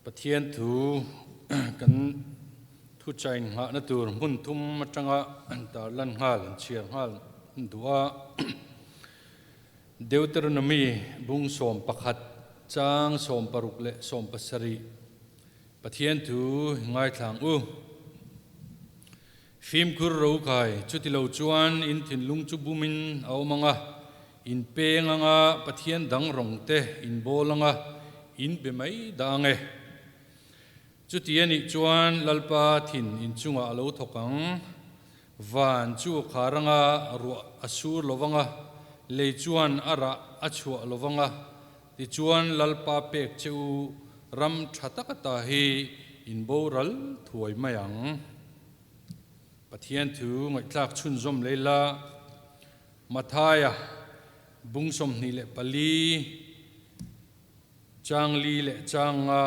Pathian thu kan thuchain nghahna tur hmun thum atanga tarlan nghal an chhiar nghal duh a. Deuteronomy bung 11 chang 60 leh 70 Pathian thu ngaithlang u. Fimkhur ro kai, chutilo chuan in thinlung chu bumin a awm ang a, In peng anga Pathian dang rawng te in bawl anga in be mai dah ang e. Chuti a nih chuan Lalpa thin in chungah a lo thawk ang. Van chu a khar anga ruah a sur lo vanga, lei chuan a rah a chhuah lo vanga, tichuan Lalpa pek che u ram tha tak ata hi in boral thuai mai ang. Pathian thu ngaihthlak chhunzawm lei la. Mathaia, bung 24, chang li leh chang nga,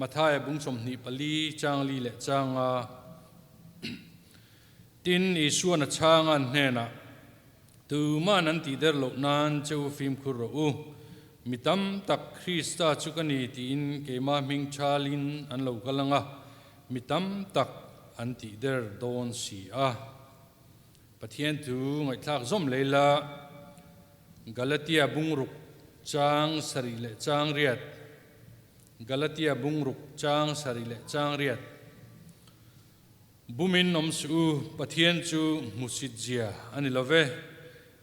Mathaia bung 24, chang li leh chang nga. Tin, Isuan a chhang an hnenah, Tuman an tih der loh nan che u fimkhur rawh u. Mi tam tak Krista chu ka ni tiin keimah hming thalin an lo kal ang a, mi tam tak an tih der dawn si a. Pathian thu ngaihthlak zawm lei la, Galatia bungruk chang sarih leh chang riat, Galatia bungruk chang sarih leh chang riat, Bumin awm suh u, Pathian chu hmusit zia a ni lo ve,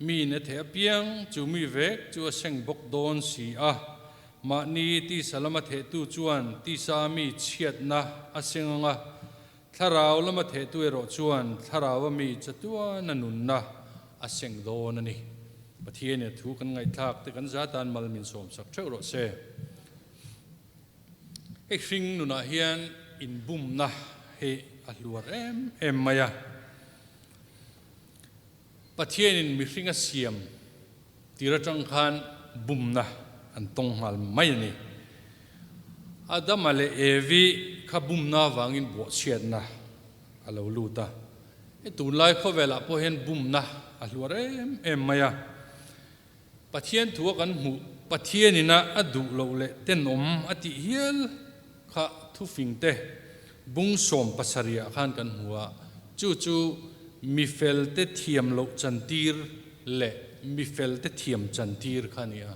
mi in a theh apiang chu mi vek chu a seng bawk dawn si a, mahni tisa lama thehtu chuan tisa mi chhiatna a seng ang a, Thlarau lama thehtu erawh chuan Thlarau a mi chatuana nunna a seng dawn a ni. Pathian-i a thu kan ngaihthlak te kan za tan mal min sawmsak theuh rawh se. Hei hring nunah hian inbumna hi a hluar em em mai a. Pathianin mihring a siam tir atang khan bumna an tawng nghal mai a ni. Adama leh Evi kha bumna avangin buahchhiatna a lo lut a. Hei tunlai khawvelah pawh hian bumna a hluar em em mai a. Pathian thua kan hmuh Pathianina a duh loh leh tenawm a tih hial kha thufingte bung 17 ah khan kan hmu a, chu chu mifelte thiam loh chantir leh mifelte thiam chantir kha a ni a.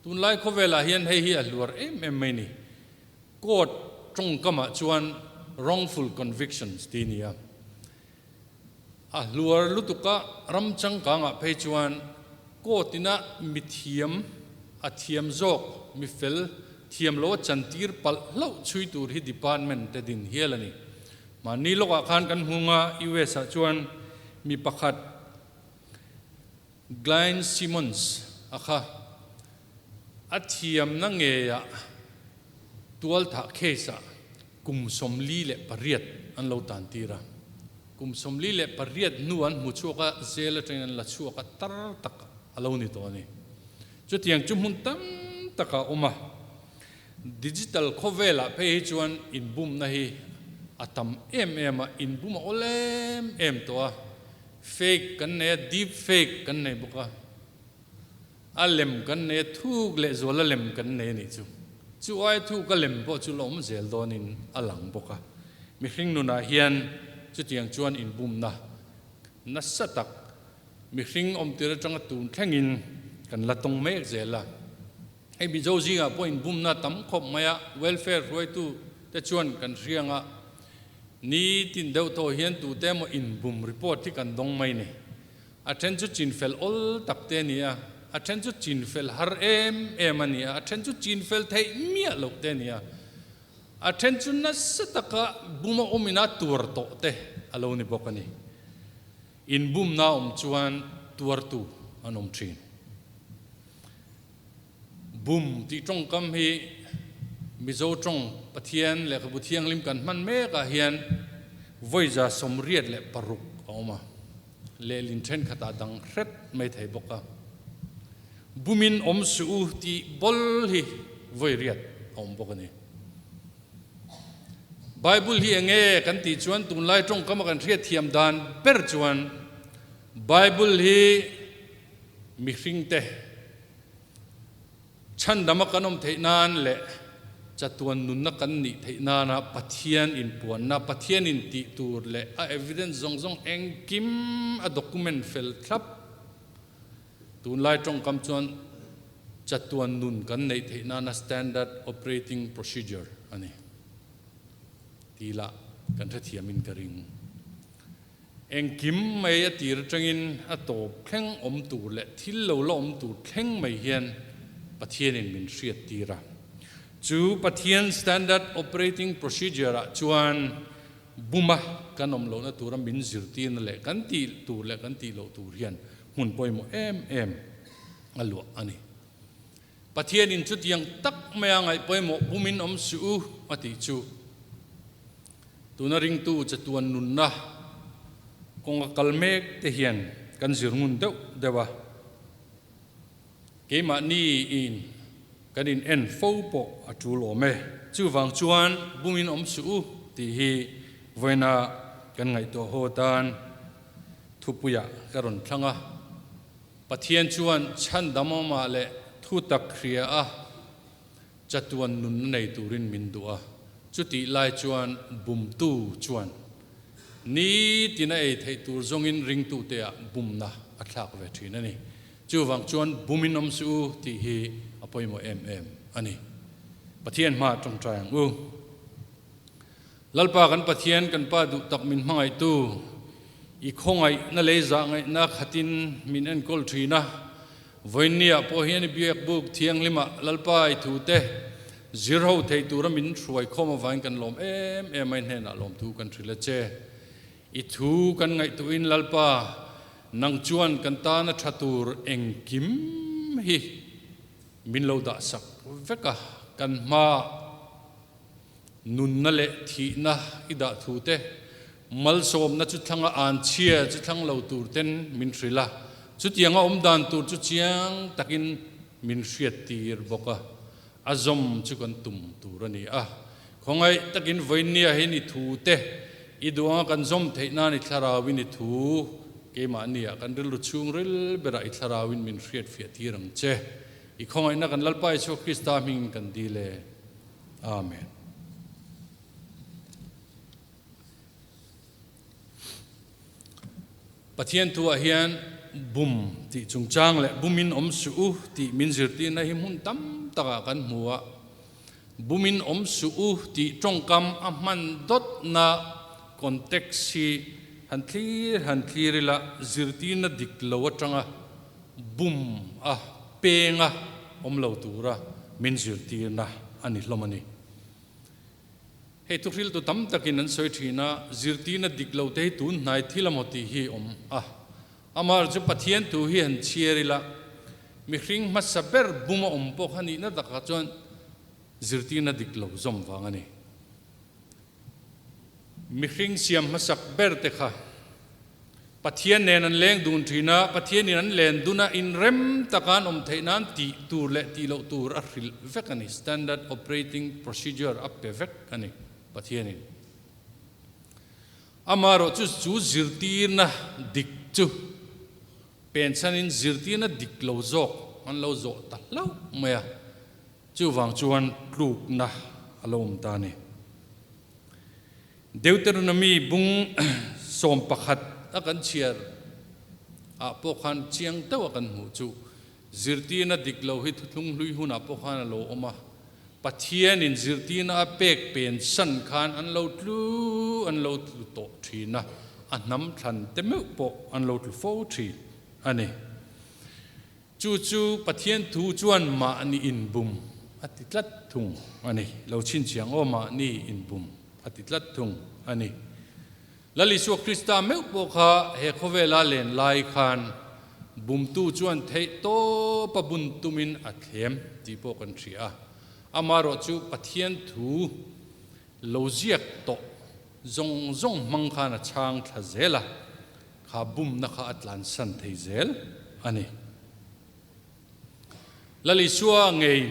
Tunlai khawvelah hian hei hi a hluar em em mai ni. Court tawngkamah chuan wrongful convictions tih a ni a. A hluar lutuk a, ram changkangah phei chuan court ina mi thiam, a thiam zawk, mi fel, thiam lo a chantir palh hlauh chhui tur hi department te din hial a ni. Mahni lawkah khan kan hmung a, US ah chuan mi pakhat Glyne Simmons a kha a thiamna ngeiah tualthah case ah kum 48 an lo tan tir a. Kum 48 hnu an hmu chhuak a, jail atangin an la chhuak a, tar tak a lo ni tawh a ni. Chutiang chu hmun tam tak a awm a. Digital khawvelah phei hi chuan inbumna hi a tam em em a, inbum a awl em em tawh a. Fake kan nei a, deep fake kan nei bawk a. A lem kan nei a, thuk leh zual a lem kan nei a nih chu. Chu ai thuk a lem pawh chu la awm zel dawnin a lang bawk a. Mihring nunah hian chutiang chuan inbumna nasa tak mihring awmtir atanga tun thlengin kan la tawng mek zel a. Hei Mizo zingah pawh inbumna tam khawp mai a, welfare hruaitu te chuan kan hriang a, nitin deuh tawh hian tute emaw inbum report hi kan dawng mai ni. A then chu chinfel awl tak te a ni a, a then chu chinfel har em em a ni a, a then chu chinfel theih miah loh te a ni a, a then chu nasa taka buma awmina tuar tawh te a lo ni bawk a ni. Inbumna awm chuan tuartu an awm thin. Bum tih tawngkam hi Mizo tawng Pathian lehkhabu thianghlim kan hman mekah hian vawiza 86 a awm a, lehlin thenkhatah dang hret mai thei bawk a. Bumin awm suh u tih bawl hi vawi riat a awm bawk a ni. Bible hi eng nge kan tih chuan tunlai tawngkama kan hriatthiam dan ber chuan Bible hi Mihringte chhandama kan awm theih nan leh Chatuan nunna kan nih theih nana Pathian inpuanna, Pathian in tih tur leh a evidence zawng zawng engkim a document fel thlap. Tunlai tawngkam chuan chatuan nun kan neih theih nana standard operating procedure a ni tih lah kan hrethiamin ka ring. Engkim mai a tir atangin a tawp thleng awm tur leh thil lo la awm tur thleng mai hian Pathianin min hriat tir a. Chu Pathian standard operating procedure ah chuan buma kan awm lohna tura min zirtirna leh kan tih tur leh kan tih loh tur hian hmun pawimawh em em a luah a ni. Pathianin chutiang tak maia ngaih pawimawh bumin awm suh u a tih chu. Tuna ringtu chatuan nunna kawnga kal mek te hian kan zir ngun deuh deuh a, keimahni in kan in en fo pawh a tul awm e. Chuvang chuan bumin awm suh u tih hi vawiina kan ngaihtuah haw tan thupuiah ka rawn thlang a. Pathian chuan chhandamawmah leh thutak hria a. Chatuan nunna nei turin min duh a, chutih lai chuan bumtu chuan nitin a ei theih tur zawngin ringtuteah bumna a thlak ve thin a ni. Chuvang chuan bumin awm suh u tih hi a pawimawh em em a ni. Pathian hmaah tawngtai ang u. Lalpa kan Pathian, kan Pa duh tak min hmangaihtu, i khawngaihna lei zahngaihna khatin min enkawl thin a. Vawiinniah pawh hian i biakbuk thianghlimah Lalpa i thute zir ho thei tura min hruai khawm avangin kan lawm em em a, i hnenah lawmthu kan hrilh a che. I thu kan ngaihtuhin Lalpa, nang chuan kan tana tha tur engkim hi min lo dahsak vek a, kan hmaah Nunna leh thihna i dah thu te, malsawmna chu thlanga an chhia chu thlang lo tur ten min hrilh a, chutianga awm dan tur chu chiang takin min hriat tir bawk a, a zawm chu kan tum tur a ni a. Khawngaih takin vawinia hin i thu te i duanga kan zawm theih nan i thlarauin i thu keimahnia kan rilru chhungril berah i thlarauin min hriatfiah tir ang che. I khawngaihna kan Lalpa Isua Krista hmingin kan dil e. Amen. Pathian thuah hian bum tih chungchang leh bumin awm suh u tih min zirtirna hi hmun tam takah kan hmu a. Bumin awm suh u tih tawngkam a hman dawtna context hi han thlir han thlir ila zirtirna dik lo atanga bum a penga awm lo tura min zirtirna a ni hlawm a ni. Hei thuhriltu tam takin an sawi thin a, zirtirna dik lo te hi tun hnai thil emaw tih hi awm a. Amaherawhchu chu Pathian thu hi han chhiar ila, mihring hmasa ber bum a awm pawh kha nihna takah chuan zirtirna dik lo zawm vang a ni. Mihring siam hmasak ber te kha Pathian nen an leng dun thin a, Pathianin an len dun a, inrem taka an awm theih nan tih tur leh tih loh tur a hrilh vek a ni, standard operating procedure a pe vek a ni Pathianin. Amaherawhchu chu zirtirna dik chu pensanin zirtirna dik lo zawk an lo zawh ta hlauh mai a. Chuvang chuan tlukna a lo awm ta a ni. Deuteronomy bung 11 a kan chhiar ah pawh khan chiang deuh a kan hmuh chu zirtirna dik lo hi thuthlung hlui hunah pawh khan a lo awm a, Pathianin zirtirna a pek pen san khan an lo tlu an lo tlu tawh thin a, a hnam thlan te meuh pawh an lo tlu fo thin a ni. Chu chu Pathian thu chuan mahni inbum a ti tlat thung a ni. Lo chhinchhiang aw mahni inbum a ti tlat thung a ni. Lal Isua Krista meuh pawh kha he khawvela len lai khan bumtu chuan theih tawpa bun tumin a thlem tih pawh kan hria a. Amaherawh chu Pathian thu lo ziak tawh zawng zawng hmang khan a chhang thla zel a. Kha bumna kha a tlansan thei zel a ni. Lal Isua ngei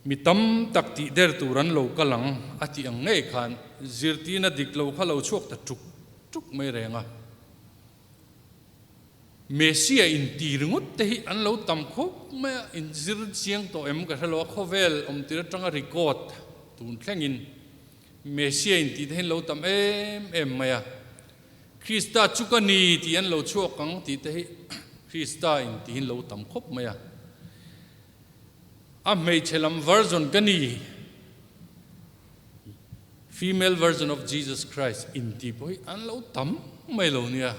mi tam tak tih der tur an lo kal ang a tih ang ngei khan zirtirna dik lo kha lo chhuak ta tuk tuk mai reng a. Messia inti ringawt te hi an lo tam khawp mai a, in zir chiang tawh em ka hre lo a, khawvel awm tir atanga record tun thlengin Messia inti te hi an lo tam em em mai a, Krista chu ka ni tih an lo chhuak ang tih te hi Krista inti hi an lo tam khawp mai a, a hmeichhe lam version ka ni. Female version of Jesus Christ inti pawh hi an lo tam mai lo nia.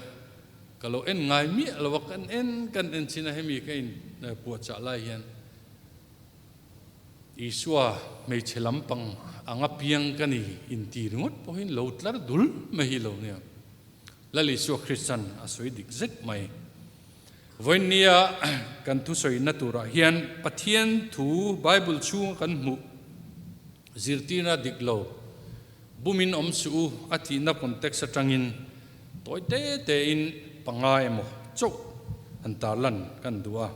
Ka lo en ngai miah lo a, kan en kan en chin a hemi ka in puahchah lai hian Isua hmeichhe lampang anga piang ka ni inti ringawt pawh hi lo tlar dul mai hi lo nia. Lal Isua Kristan a sawi dik zet mai. Vawiinnia kan thusawina turah hian Pathian thu Bible chhunga kan hmuh zirtirna dik lo bumin awm suh u a tihna context atangin tawi te tein panga emaw chauh han tarlan kan duh a.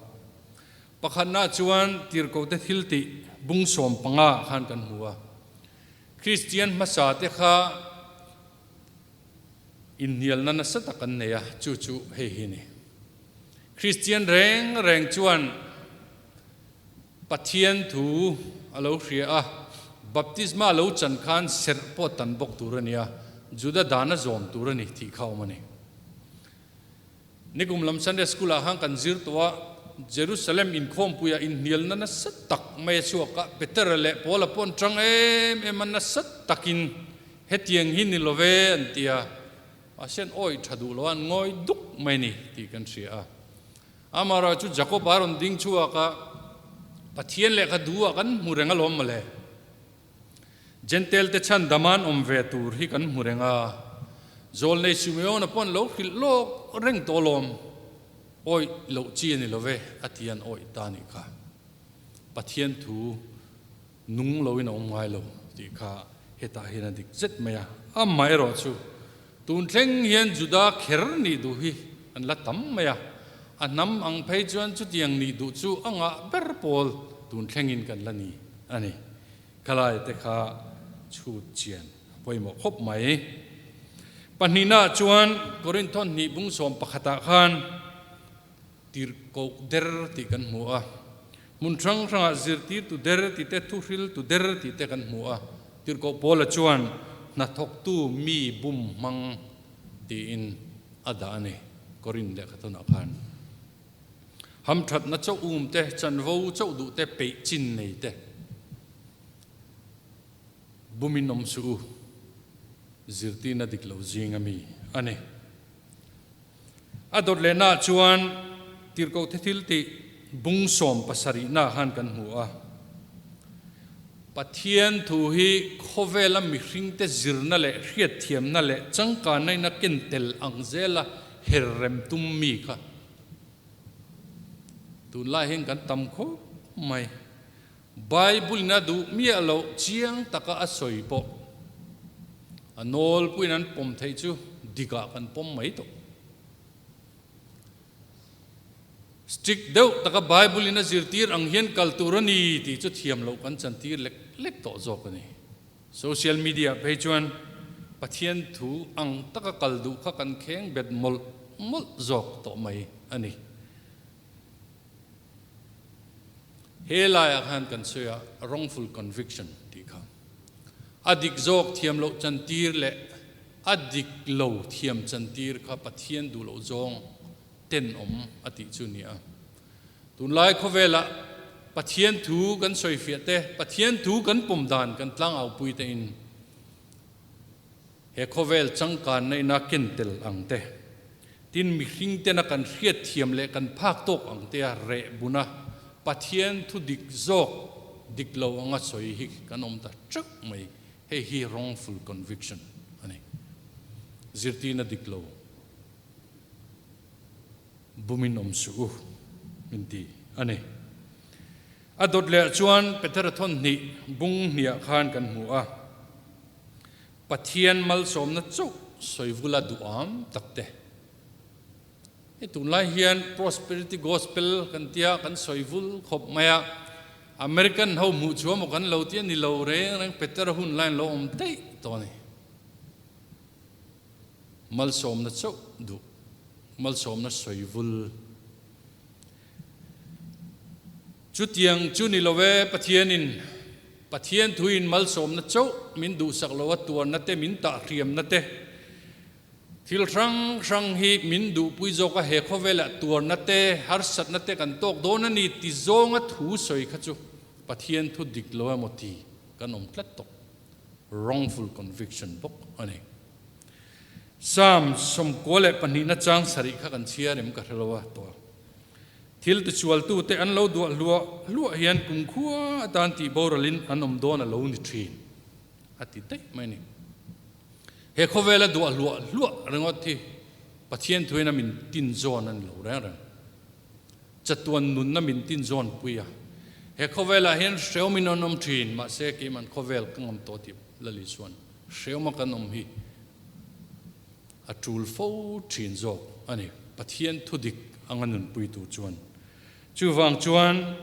Pakhatna chuan tirhkohte thiltih bung 15 ah khan kan hmu a. Kristian hmasa te kha Inhnialna nasa tak an nei a, chu chu hei hi a ni. Kristian reng reng chuan Pathian thu a lo hria a, baptisma a lo chan khan serh pawh tan bawk tur a ni a, Juda dan a zawm tur a ni tih kha a awm a ni. Nikum lam Sunday School ah khan kan zir tawh a, Jerusalem inkhawmpuiah inhnialna nasa tak mai a chhuak a, Petera leh Paula pawh an tang em em a, nasa takin hetiang hi ni lo ve an ti a, mahse an awih tha duh lo a, an ngawi duk mai ni tih kan hria a. Amaherawhchu Jakob-a rawn ding chhuak a, Pathian lehkha duhah kan hmu reng alawm mawle. Jentail te chhan daman awm ve tur hi kan hmu reng a, Zawlnei Simeona pawh an lo hrilh lawk reng tawh alawm, awih loh chi a ni lo ve a ti an awih ta nih kha. Pathian thu nung loin a awm ngai lo tih kha hetah hian a dik zet mai a, amaherawh chu tun thleng hian Juda kher nih duh hi an la tam mai a, a hnam ang phei chuan chutiang nih duh chu a ngah ber pawl tun thlengin kan la ni a ni. Khalai te kha chhut chian a pawimawh khawp mai. Pahnihnaah chuan Korinth hnih bung 11ah khan tirhkoh der tih kan hmu a. Hmun hrang hrangah zirtirtu der tih te, thuhriltu der tih te kan hmu a. Tirhkoh Paula chuan hnathawktu mi bum hmang tiin a dah a ni Korinth lehkhathawnah khan. Hamthatna chauh um te, chanvo chauh duh te, peih chin nei te bumin awm suh u, zirtirna dik lo zing a mi a ni. A dawt lehnaah chuan tirhkoh the thil tih bung 70naah khan kan hmu a. Pathian thu hi khawvela mihringte zirna leh hriatthiamna leh changkanna in a ken tel ang zela her rem tum mi kha tunlai hian kan tam khawp mai. Bible in a duh miah loh chiang taka a sawi pawh a nawlpuiin an pawm theih chu dikah kan pawm mai tawh. Strict deuh taka Bible in a zirtir ang hian kal tur a ni tih chu thiam loh kan chantir lek lek tawh zawk a ni. Social media phei chuan Pathian thu ang taka kal duh kha kan kheng bet mawlh mawlh zawk tawh mai a ni. He laiah khan kan sawi a, wrongful conviction tih kha. A dik zawk thiam loh chantir leh a dik lo thiam chantir kha Pathian duh loh zawng tenawm a tih chu ni a. Tunlai khawvelah Pathian thu kan sawifiah te, Pathian thu kan pawm dan kan tlangaupui te in he khawvel changkanna ina ken tel ang te, tin mihring tena kan hriatthiam leh kan phak tawk ang te a reh buna Pathian thu dik zawk dik lo anga sawi hi kan awm ta teuh mai. Hei hi wrongful conviction a ni. Zirtirna dik lo. Bumin awm suh u, min ti a ni. A dawt leh chuan Petera thawn hnih bung hniah khan kan hmu a, Pathian malsawmna chauh sawivula duham tak te. Hei tunlai hian prosperity gospel kan tia kan sawivul khawp mai a, American ho hmuh chu emaw kan lo ti a ni lo reng reng Petera hun lain lo awm daih tawh a ni. Malsawmna chauh duh. Malsawmna sawi vul. Chutiang chu ni lo e, Pathianin Pathian thuin malsawmna chauh min duhsak lo a, tuarna te, min tahhriamna te, thil hrang hrang hi min duhpui zawk a, he khawvelah tuarna te, harsatna te kan tawk dawn a ni ti zawnga thu sawi kha chu Pathian thu dik lo emaw ti kan awm tlat tawh. Wrongful conviction bawk a ni. Psalm 92 chang sarih kha kan chhiar em ka hre lo a tawh. Thil tichualtute an lo duah hluah hluah hian kumkhua atan tih boralin an awm dawn a lo ni thin, a ti daih mai a ni. He khawvela duah hluah hluah ringawt hi Pathian thuin a min tin zawn a ni lo reng reng. Chatuan nunna min tin zawn pui a. He khawvelah hian hreawmin an awm thin, mahse keiman khawvel ka ngam tawh tih Lali chuan hreawma kan awm hi a tul fo thin zawk a ni, Pathian thudik anga nunpui tur chuan. Chuvang chuan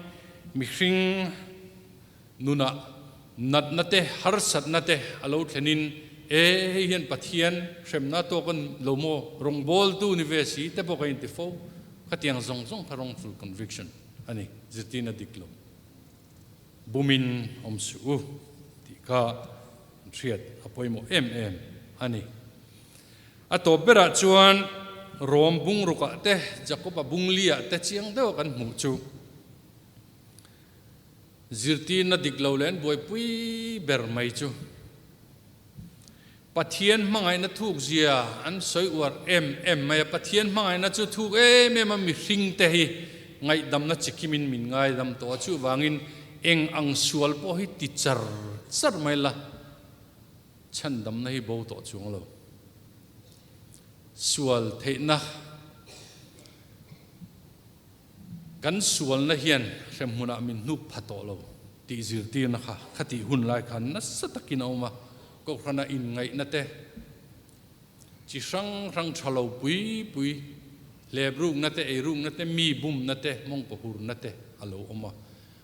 mihring nunah natna te, harsatna te a lo thlenin, E, hei hian Pathian hremna tawk a lo maw, rawngbawltu ni ve si te pawh ka inti fo. Khatiang zawng zawng kha wrongful conviction a ni, zirtirna dik lo. Bumin awm suh u tih kha an hriat a pawimawh em em a ni. A tawp berah chuan Rom bungrukah te, Jakoba bungliah te chiang deuha kan hmuh chu zirtirna dik lo leh an buaipui ber mai chu Pathian hmangaihna thuk zia an sawi uar em em mai a. Pathian hmangaihna chu thuk em em a, mihring te hi ngaihdamna chikimin min ngaidam tawh a, chuvangin eng ang sual pawh hi ti char char mai la, chhandamna hi bo tawh chuang lo. Sual theihna Kan sualna hian hremhmunah min hnuk pha tawh lo tih zirtirna kha khatih hun lai khan nasa takin a awm a, Kohhrana inngaihna te, chi hrang hrang tha lo pui pui, hlep rukna te, ei rukna te, mi bumna te, mawngkaw hurna te a lo awm a.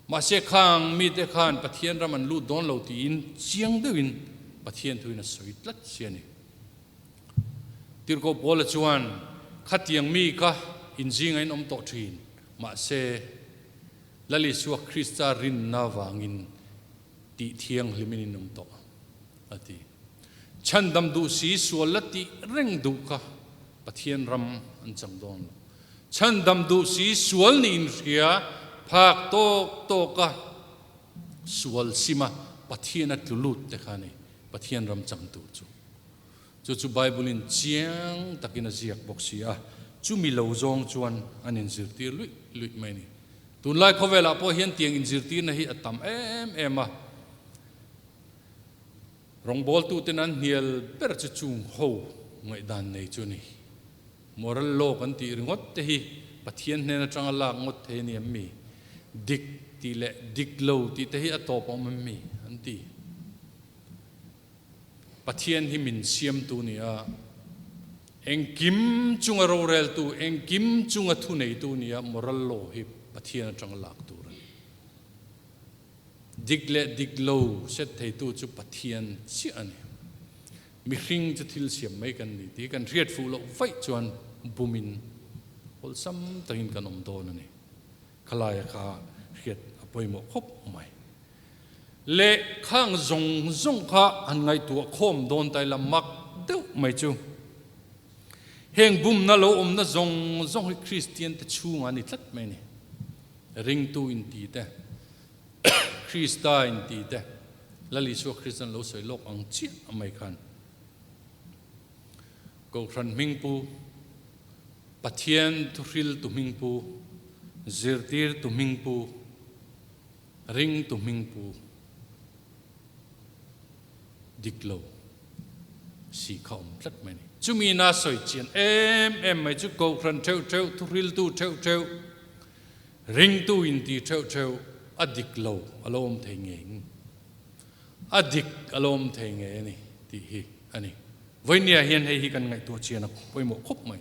Mahse khang mite khan Pathian ram an lut dawn lo tiin chiang deuhin Pathian thuin a sawi tlat si a ni. Tirhkoh Paula chuan, Khatiang mi kha inzinga in awm tawh thin, mahse, Lal Isua Krista rinna vangin tih thianghlimin in awm tawh, a ti. Chhandam duh si sual la tih reng duh kha Pathian ram an chang dawn lo. Chhandam duh si sual nih inhria phak tawk tawka sual sima Pathian a tlu lut te kha a ni Pathian ram chang tur chu. Chu chu Bible-in chiang takin a ziak bawk si a, chumi lo zawng chuan an inzirtir luih luih mai a ni. Tunlai khawvelah pawh hian tiang inzirtirna hi a tam em em a, rawngbawltuten an hnial ber chu chung ho ngaihdan nei chu a ni. Moral law kan tih ringawt te hi Pathian hnen atanga lak ngawt thei a ni em mi? Dik tih leh dik lo tih te hi a tawp a awm em mi? an ti. Pathian hi min siamtu ni a, engkim chunga roreltu, engkim chunga thuneitu ni a, moral law hi Pathian atanga lak tur a ni. Dik leh dik lo set theitu chu Pathian chiah a ni. Mihring chu thil siam mai kan ni tih kan hriat fuh loh vaih chuan bumin awlsam takin kan awm dawn a ni. Khalaia kha hriat a pawimawh khawp mai. Leh khang zawng zawng kha han ngaihtuah khawm dawn ta ila mak deuh mai chu. Heng bumna lo awmna zawng zawng hi Kristian te chhungah a ni tlat mai a ni. Ringtu inti te, Krista inti te, Lal Isua Kristan lo sawi lawk ang chiah mai khan Kohhran hmingpu, Pathian thuhriltu hmingpu, zirtirtu hmingpu, Ringtu hmingpu dik lo si kha awm tlat mai a ni. Chumi na sawi chian em em mai chu Kohhran theuh theuh, thuhriltu theuh theuh, ringtu inti theuh theuh a dik lo a lo awm thei ngei ang. A dik a lo awm thei ngei a ni tih hi a ni. Vawinia hian hei hi kan ngaihtuah chian a pawimawh khawp mai.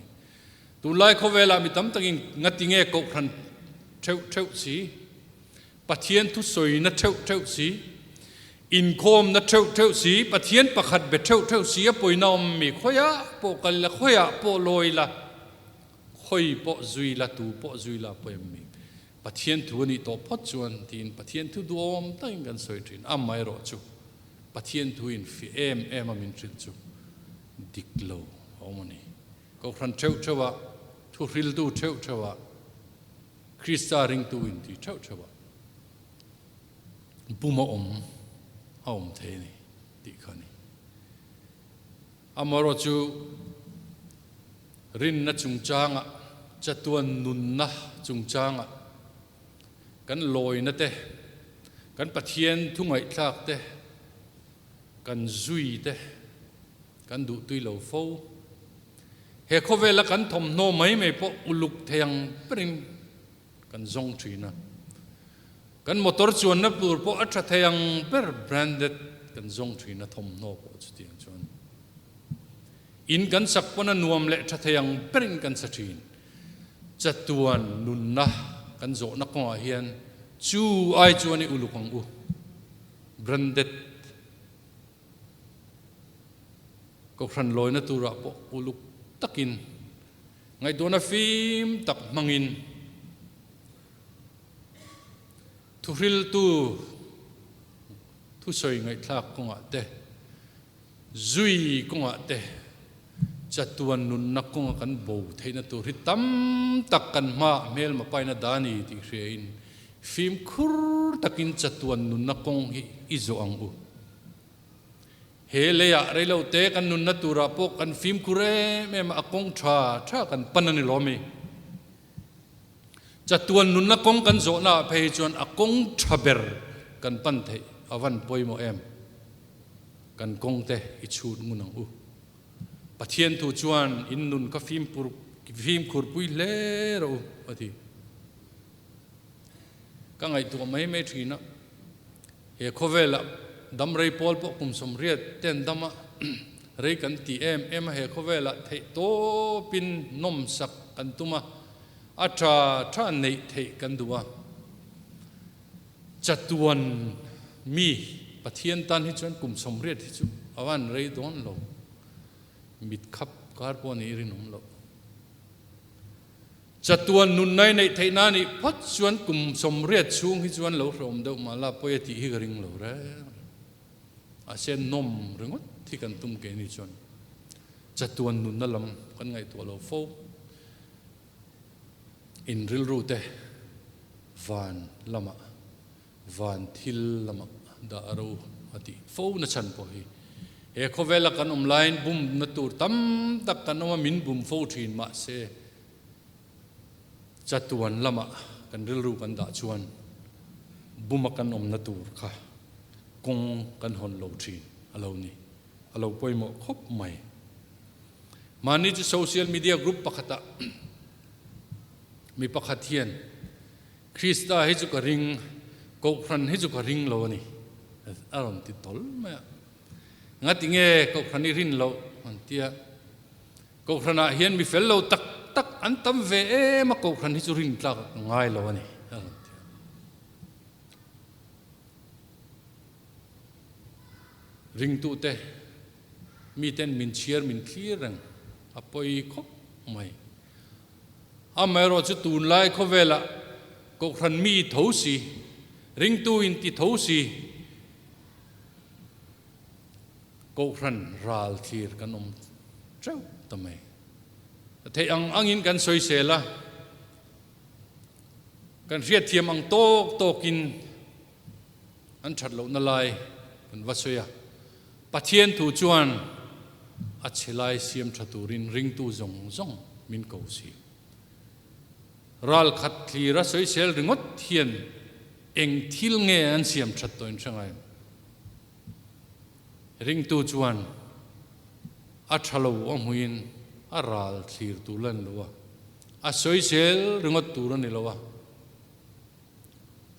Tunlai khawvelah mi tam takin ngati nge Kohhran theuh theuh si, Pathian thusawina theuh theuh si, inkhawmna theuh theuh si, Pathian pakhat be theuh theuh si a pawina awm mi khawiah pawh kal ila, khawiah pawh lawi ila. Khawi pawh zui la, tu pawh zui la pawh em mi? Pathian thu a nih tawh phawt chuan tiin Pathian thu duhawm takin kan sawi thin. Amaherawhchu Pathian thu in fiah em em a min hrilh chu dik lo a awm a ni. Kohhran theuh theuhah, thu hriltu theuh theuhah, Krista ringtu inti theuh theuhah bum a awm a awm thei a ni tih kha a ni. Amaherawhchu rinna chungchangah, chatuan nunna chungchangah kan lawina te, kan Pathian thu ngaihthlak te, kan zui te kan duhtui lo fo. He khawvela kan thawmhnaw mai mai pawh uluk thei ang berin kan zawng thin a. Kan motor chuanna tur pawh a tha thei ang ber branded kan zawng thin a thawmhnaw pawh chutiang chuan. In kan sak pawn a nuam leh tha thei ang berin kan sa thin. Chatuan nunna kan zawhna kawngah hian chu ai chuan i uluk ang u. Branded Kohhran lawina turah pawh uluk takin ngaihtuahna fim tak hmangin thuhriltu thusawi ngaihthlak kawngah te, zui kawngah te, chatuan nunna kawnga kan bo theihna tur hi tam tak kan hmaah hmelma paina dah a ni tih hriain fimkhur takin chatuan nunna kawng hi i zawh ang u. He leiah reilote kan nunna turah pawh kan fimkhur em em a, a kawng tha tha kan pan a ni lawm i. Chatuan nunna kawng kan zawhnaah phei hi chuan a kawng tha ber kan pan theih a van pawimawh em? Kan kawngte i chhut ngun ang u. Pathian thu chuan in nun kha fimkhur pui hle rawh u a ti. Ka ngaihtuah mai mai thin a. He khawvelah dam rei pawl pawh kum 80 ten dama rei kan ti em em a, he khawvelah theih tawpin nawmsak kan tum a, a tha tha neih theih kan duh a. Chatuan mi Pathian tan hi chuan kum 80 hi chu a van rei dawn lo, mit khap kar pawh nih rinawm loh. Chatuan nunnai neih theih na nih phawt chuan kum 80 chhung hi chuan lo hrehawm deuh mah la pawi a tih hi ka ring lo reng reng. A sen nawm ringawt hi kan tum ke ni chuan chatuan nunna lam kan ngaihtuah lo fo. In rilru te van lamah van thil lamah dah a ro a tih fo na chhan pawh hi he khawvela kan awm laiin bumna tur tam tak kan awm a, min bum fo thin mahse chatuan lamah kan rilru kan dah chuan buma kan awmna tur kha kawng kan hawn lo thin a lo ni, a lo pawimawh khawp mai. Mahni chu social media group pakhatah mi pakhat hian Krista hi chu ka ring, Kohhran hi chu ka ring lo a ni, a rawn ti tawl mai a. Ngati nge Kohhran i rin loh? an ti a. Kohhranah hian mi fel lo tak tak an tam ve em a, Kohhran hi chu rin tlak a ngai lo a ni, a rawn ti a. Ringtute miten min chhiar min thlir reng a pawi khawp mai. Amaherawhchu tunlai khawvelah Kohhran mi tho si, ringtu in ti tho si, Kohhran ral thlir kan awm teuh ta mai. Theih ang angin kan sawisel a, kan hriatthiam ang tawk tawkin an that lohna lai kan va sawi a. Pathian thu chuan a chhe lai siam tha turin ringtu zawng zawng min ko si. Ral khat thlir a sawisel ringawt hian eng thil nge an siam that tawh in hre ngai em? Ringtu chuan a tha lo a hmuin a ral thlir tur la ni lo a, a sawisel ringawt tur a ni lo a.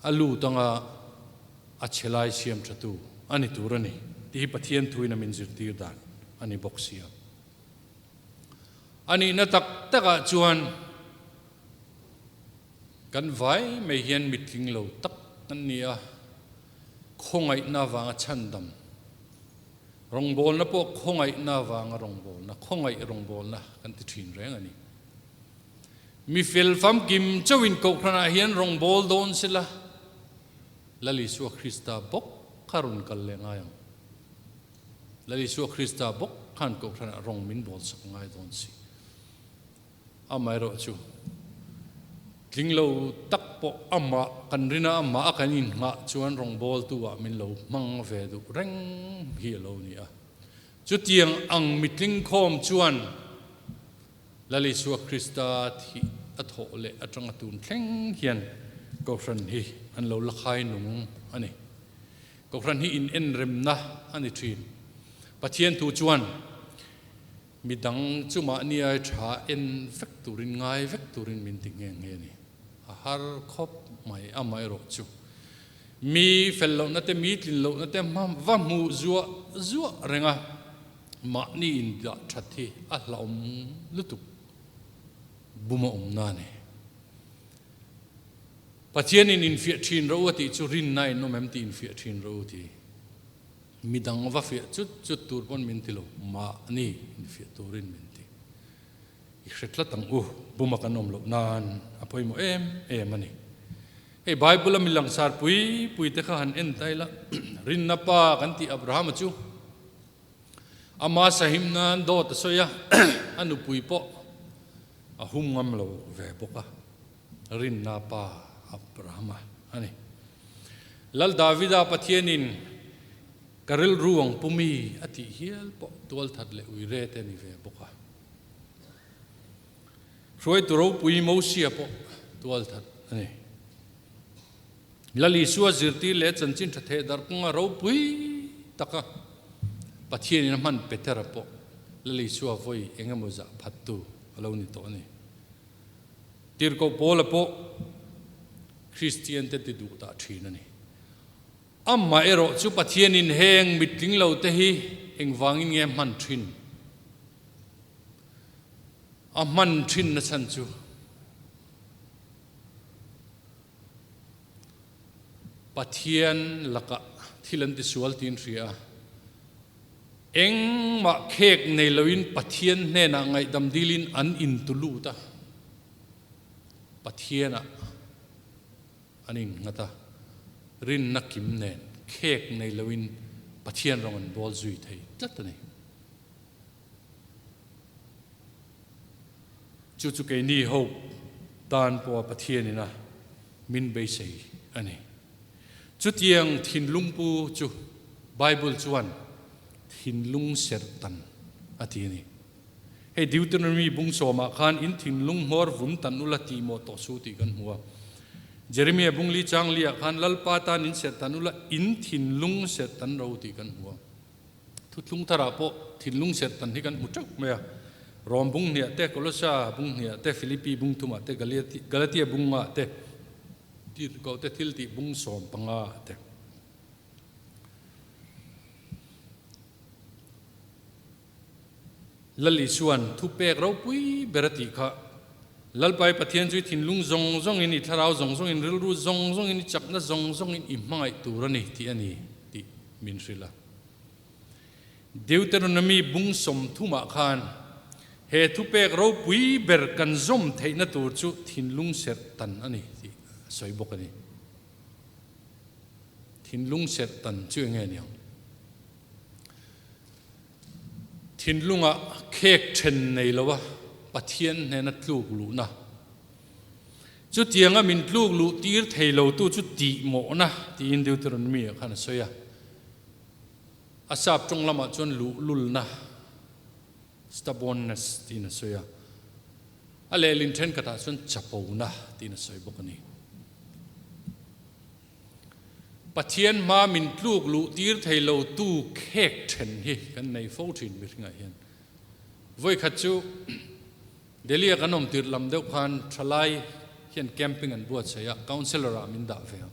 A lut anga a chhe lai siam thatu a ni tur a ni tih hi Pathian thuin a min zirtir dan a ni bawk sia. A nihna tak takah chuan kan vai mai hian mitling lo tak an ni a, khawngaihna avanga chhandam, rawngbawlna pawh khawngaihna avanga rawngbawlna, khawngaih rawngbawlna kan ti thin reng a ni. Mi fel famkim chauhin Kohhranah hian rawngbâwl dâwn sela, Lal Isua Krista bawk kha rawn kal leh ngai ang. Lal Isua Krista bawk khan Kohhranah rawng min bâwlsak ngai dâwn si. Amaherawh chu, tling lo tak pawh amah kan rina amah a kan inngah chuan rawngbâwltu ah min lo hmang ve duh reng hi a lo ni a. Chutiang ang mitling khawm chuan Lal Isua Krista thih a thawh leh atanga tun thleng hian Kohhran hi an lo la khai nung a ni. Kohhran hi inenremna a ni thin. Pathian thu chuan midang chu mahni ai tha en vek turin ngai vek turin min ti nghe nghe a ni. A har khawp mai amaherawh chu mi fel lohna te mi tlin lohna te va hmuh zuah zuah reng a. Mahni indah that hi a hlauhawm lutuk bum a awm na a ni. Pathianin infiah thin ro a tih chu rinna in awm em tih infiah thin ro ti. Midang va fiah chut chut tur pawn min ti lo, mahni infiah turin min ti. I hre tlat ang u, buma kan awm loh nan a pawimawh em em a ni. Hei Bible a mi langsar pui pui te kha han en ta ila, rinna pa kan tih Abrahama chu ama sahim nan dawt a sawi a, a nupui pawh a hum ngam lo ve bawk a, rinna pa Abrahama a ni. Lal Davida Pathianin Ka rilru ang pu mi a tih hial pawh tualthat leh uire te a ni ve bawk a. Hruaitu ropui Mosia pawh tualthat a ni. Lal Isua zirtir leh chanchin tha theh darh kawnga ropui taka Pathianin a hman Petera pawh Lal Isua vawi eng emaw zah phattu a lo ni tawh a ni. Tirhkoh Paula pawh Kristiante ti duh dah thin a ni. Amah erawh chu Pathianin heng mitling lo te hi engvangin nge a hman thin? A hman thin na chhan chu Pathian lakah thil an tisual tiin hria a, engmah khek nei loin Pathian hnenah ngaihdam dilin an intu lut a, Pathianah An innghat a, rinna kim nen khek nei loin Pathian rawng an bawl zui thei tlat a ni. Chu chu keini ho tan pawha Pathianin a min beisei a ni. Chutiang thinlung pu chu Bible chuan thinlung serhtan a ti a ni. Hei Deuteronomy bung sawmah khan in thinlung hmawr vun tan ula tih mawh tawh suh tih kan hmu a. Jeremiah bung li chang li ah khan Lalpa tan in serh tan ula in thinlung serh tan ro tih kan hmu a. Thuthlung tharah pawh thinlung serh tan hi kan hmu teuh mai a. Rom bung hniah te, Kolosa bung hniah te, Philippi bung thumah te, Galatia bungah te, Tirhkoh te thiltih bung 15 ah te. Lal Isua'n thupek ropui ber a tih kha, Lalpai Pathian chu i thinlung zawng zawngin, i thlarau zawng zawngin, rilru zawng zawngin, i chakna zawng zawngin i hmangaih tur a ni tih a ni tih min hrilh a. Deuteronomy bung 30 ah khan he thupek ropui ber kan zawm theihna tur chu thinlung serh tan a ni tih a sawi bawk a ni. Thinlung serh tan chu enge niang? Thinlungah khek then nei lo a Pathian hnena tluk luhna. Chutianga min tluk luh tir thei lo tu chu tihmawhna tiin Deuteronomy ah khan a sawi a. A sap tawng lamah chuan luhlulna, stubbornness, tiin a sawi a. A lehlin thenkhatah chuan chapona tiin a sawi bawk a ni. Pathian hma min tluk luh tir thei lo tu khek then hi kan nei fo thin mihringah hian. Vawikhat chu Delhi a kan awm tirh lam deuh khan thalai hian camping an buatsaih a, councellor ah min dah ve a.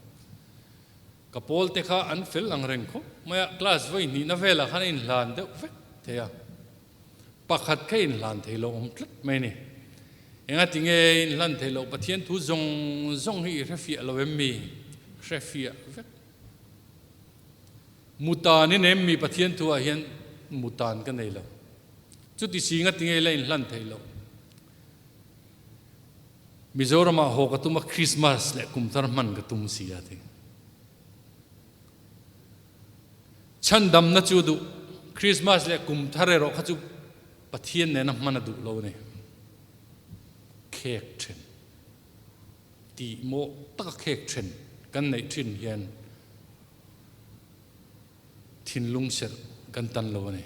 Ka pawl te kha an fel ang reng khawp mai a, class vawi hnihna velah khan a inhlan deuh vek thei a. Pakhat kha inhlan thei lo awm tlat mai a ni. Engati nge inhlan thei loh? Pathian thu zawng zawng hi i hre fiah lo em mi? Hre fiah vek. Mutan in em mi Pathian thu ah hian mutan ka nei lo. Chuti si ngati nge la inhlan thei loh? Mizoramah haw ka tum a, Christmas leh kumthar hman ka tum si a ti. Chhandamna chu duh, Christmas leh kumthar erawh kha chu Pathian nena hman a duh lo a ni. Khek then. Tih mawh taka khek then kan neih thin hian thinlung serh kan tan lo a ni.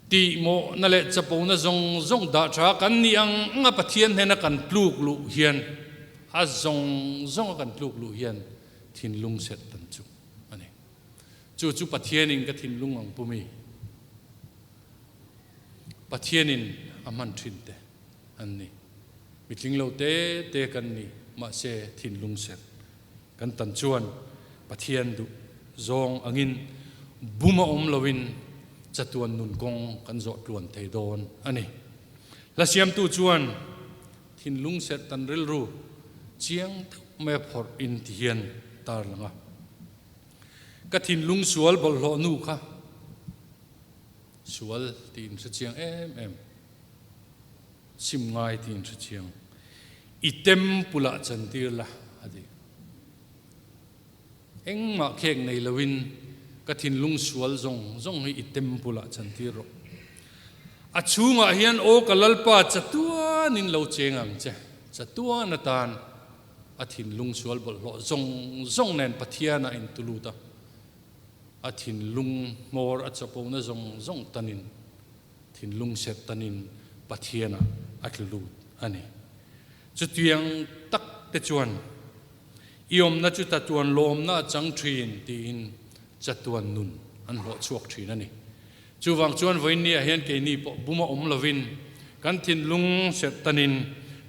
Tih mawhna leh chapona zawng zawng dah tha kan nih ang anga Pathian hnena kan tluk luh hian a zawng zawnga kan tluk luh hian thinlung serh tan chu a ni. Chu chu Pathianin ka thinlung ang pumi Pathianin a hman thin te an ni. Mitling lo te te kan ni, mahse thinlung serh kan tan chuan Pathian duh zawng angin bum a awm loin chatuan nun kawng kan zawh tluan thei dawn a ni. Hla siamtu chuan thinlung serh tan rilru chiang deuh mai a phawrh in ti hian tar lang a. Ka thinlung sual bawlhhlawh nu kha sual tiin hre chiang em em. Sim ngai tiin hre chiang. I temple ah chantir la, a ti. Engmah khek nei loin ka thinlung sual zawng zawng hi i temple ah chantir rawh. A chhungah hian aw ka Lalpa chatuanin lo cheng ang che. Chatuan atan a thinlung sual bawlhhlawh zawng zawng nen Pathian ah intulut a, a thinlung hmawr a chapona zawng zawng tanin Thinlung serhtanin Pathianah a tlu lut a ni. Chutiang tak te chuan i awmna chu tatuan lawmna a chang thin tiin chatuan nun an hlawh chhuak thin a ni. Chuvang chuan vawiinniah hian keini pawh buma awm lovin kan thinlung serhtanin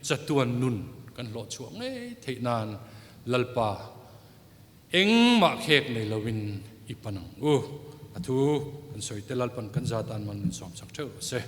chatuan nun kan hlawh chhuah ngei theih nan Lalpa Engmah khek nei loin i pan ang u. A thu kan sawi te Lalpan kan zat an man min sawm chak theuh rawh se.